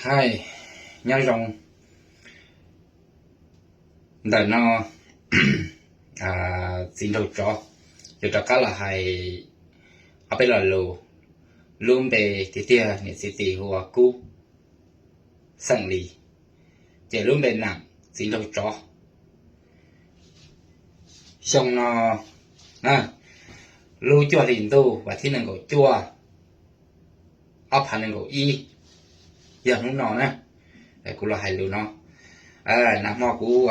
Hais, nyob zoo. Ntawm no, txiv nraug tsov, yuav rov qab los hais ob peb lo lus. Lub npe tiag tiag niam txiv tis hu ua Kub xeem Lis, ces lub npe nam txiv nraug tsov. Xyoo no, lub cuaj hli ntuj vas thib nees nkaum cuaj, ob phav nees nkaum ib, yog hnub no na, kuv los hais lus no. Nag hmo kuv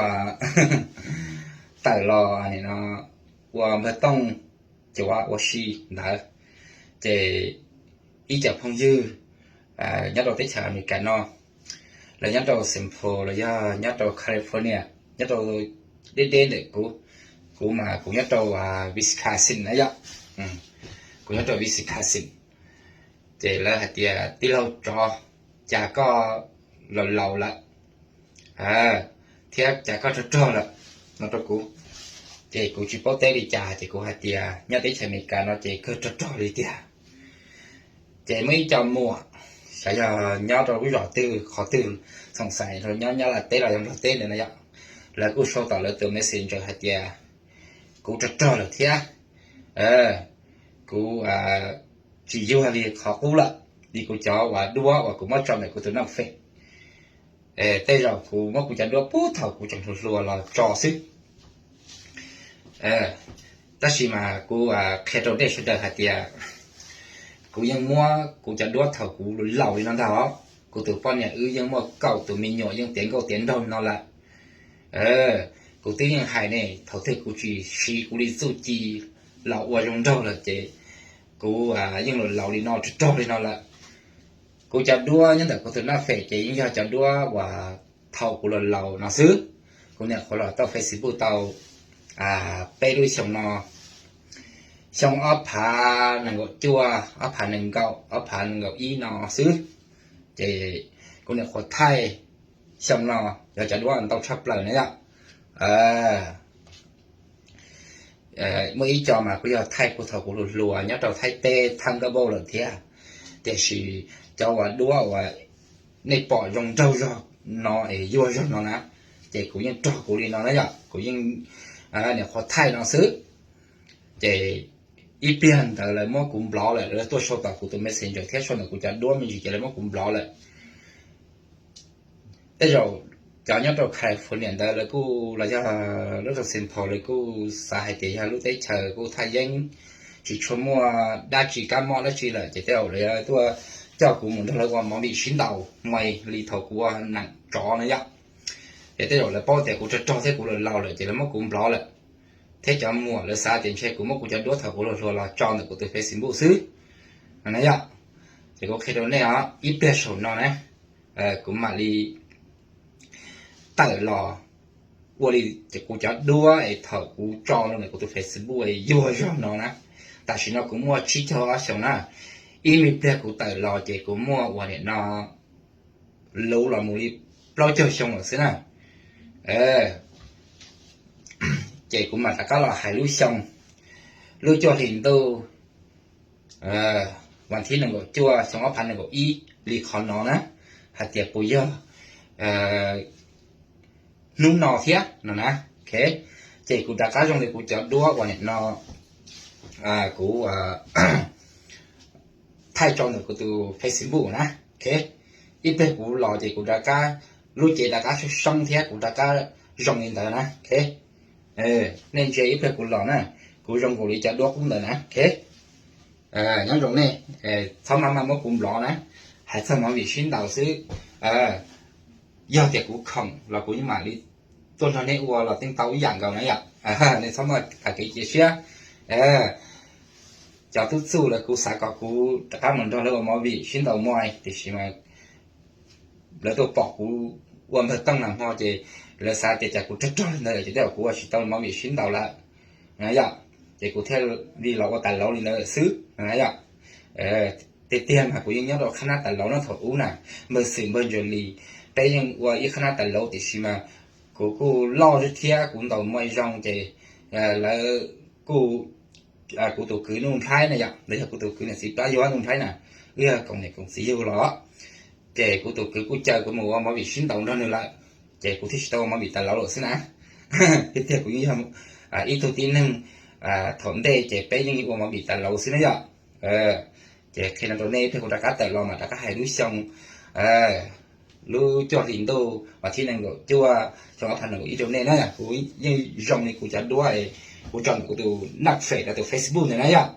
tawm los no ua npawg Tooj cov ua si ntawd, ces ib co phooj ywg nyob rau teb chaws Amelikas no, los nyob rau Saint Paul los yog nyob rau California, nyob rau deb deb ntawm kuv. Kuv mas kuv nyob rau Wisconsin na yom. Kuv nyob rau Wisconsin. Ces lawv hais tias tij laug tsov, cas koj laus laus lawm thiab cas koj rog rog lawm no rau kuv. Ces kuv tsis paub teb li cas ces kuv hais tias nyob teb chaws Amelikas no ces kawg rog rog li tiag. Ces muaj ib co muam, xyov yog nyob rau lub zos twg qhov twg, xoom xais rau nyob Nyab Laj teb los yog Nplog teb ntawd na yom, lawv kuj sau tom lawv tus messenger hais tias kuv rog rog lawm thiab. Kuv tsis yuag li qhov qub lawm, li kuv cov uas duab uas kuv muab tso ntawm kuv tus naj fem. Tej zaum kuv muab kuv cov duab puag thaum kuv tseem hluas hluas los tso xwb. Tab sis mas kuv qhia rau nej sawv daws hais tias kuv yeej muab kuv cov duab thaum kuv laus li no ntag os. Kuv tus poj niam wb yeej muaj kaum tus me nyuam yeej tiav nkauj tiav nraug no lawm. Kuv twb yeej hais ne, thaum twg kuv tsis siv kuv li txuj ci los ua zoo nraug lawm ces kuv yeej laus laus li no, rog rog li no lawm. Kuv cov duab nyob ntawm kuv tus naj fem ces yeej yog cov duab uas thaum kuv laus laus no xwb. Kuv nyuam qhuav los tau Facebook tau peb lub xyoo no, xyoo ob phav nees nkaum cuaj, ob phav nees nkaum, ob phav nees nkaum ib no xwb. Ces kuv nyuam qhuav thaij xyoo no, yog cov duab ntau tshaj plaws na yom. Muaj ib co mas kuj yog thaij kuv thaum kuv hluas hluas nyob rau Thaib teb thaj nkauj npauj lawm thiab. Tiam sis cov uas duab uas nej pom zoo nraug zog no es yuag zog no na, ces kuv yeej rog kuv li no na yom, kuv yeej nyuam qhuav thaij no xwb. Ces ib pliag ntawd lawv muab kuv block lawm, lawv tuaj sau tom kuv tus messenger thiab sau ntawm kuv cov duab me ntsis ces lawv muab kuv block lawm. Tej zaum cov nyob rau California ntawd lawv kuj los yog lub rau Saint Paul lawv kuj xav hais tias yog lub teb chaws kuj thaj yeeb, tsis tshua muaj dab tsi kab mob dab tsi lawm ces tej zaum lawv tuaj coj kuv mus nrog lawv ua movie sib ntaus mas li thaum kuv ua nam tsov na yom. Ces tej zaum lawv paub tias kuv rog rog thiab kuv laus laus lawm ces lawv muab kuv block lawm. Thiab cov muam lawv xav tias ntshe kuv muab kuv cov duab thaum kuv hluas hluas los tso ntawm kuv tus Facebook xwb no na yom. Ces kuv qhia rau nej os, ib pliag saum no na, kuv mam li tawm los ua li kuv cov duab es thaum kuv tso rau ntawm kuv tus Facebook es yuag zog no na. Tam sim no kuv muaj tsib caug ob xyoos na, ib me pliag kuv tawm los ces kuv muaj uas nim no luv los mus li plaub caug xyoo lawm xwb na. Ces kuv mam rov qab los hais lub xyoo, lub cuaj hlis ntuj vas thib nees nkaum cuaj xyoo ob phav nees nkaum ib li qhov no na, hais tias puas yog hnub no thiab no na. Ces kuv rov qab zoo li kuv cov duab uas nim no kuv thaij tso ntawm kuv tus Facebook na. Ib pliag kuv los ces kuv rov qab, lub cev rov qab soob soob thiab kuv rov qab zoo li ntawd na. Nej ntsia ib pliag kuv los na, kuv zoo nkaus li cov duab qub ntawd na. Nyob zoo nej, txhob maj maj muab kuv nplov na, hais txog movie sib ntaus xwb. Yog tias kuv khoom los kuv yeej mam li tuaj nrog nej ua los tej ntau ib yam nkaus na yom. Nej txhob muaj tag kev cia siab. Cov tub txuj lawv kuj xav kom kuv rov qab mus nrog lawv ua movie sib ntaus mos, tiam sis mas lawv tuaj pom kuv ua npawg tooj nag hmo ces lawv xav tias cas kuv rog rog li ntawd ces tej zaum kuv ua tsis tau movie sib ntaus lawm na yom. Ces kuv thiaj li los ua tas lauv li ntawd xwb na yom. Tiag tiag mas kuv yeej nyob rau qhab nab tas lauv na, thaum ub na, npawg Xwm npawg Ntsuas Lis peb yeej ua ib qhab nab tas lauv, tiam sis mas kuv kuj loj thiab kuv ntaus mos zoo ces lawv kuj, kuv tus kwv Nuj Nplhaib na yom, los yog kuv tus kwv niam txiv Plab Yuav Nuj Nplhaib na, wb yog koom niam koom txiv yug los Ces kuv tus kwv kuj caw kuv mus ua movie sib ntaus nrog nws lawm, ces kuv thiaj tsis tau ua movie tas lauv lawm xwb na. Tiag tiag kuv yeej yog ib tug tib neeg thaum ntej ces peb yeej ua movie tas lauv xwb na yom. Ces qhia no rau nej, kuv rov qab tawm los mas rov qab hais lub xyoo, lub cuaj hlis ntuj vas thib nees nkaum cuaj xyoo ob phav nees nkaum ib rau nej na. Kuv yeej zoo li kuv cov duab, kuv tso ntawm kuv tus naj fem rau tus Facebook ntawm na yom.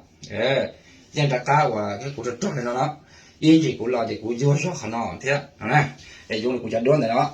Yeej rov qab uas kuv rog rog li no no, ib ntsis kuv los ces kuv yuag zog qhov no thiab no na. Es zoo li kuv cov duab ntawm no,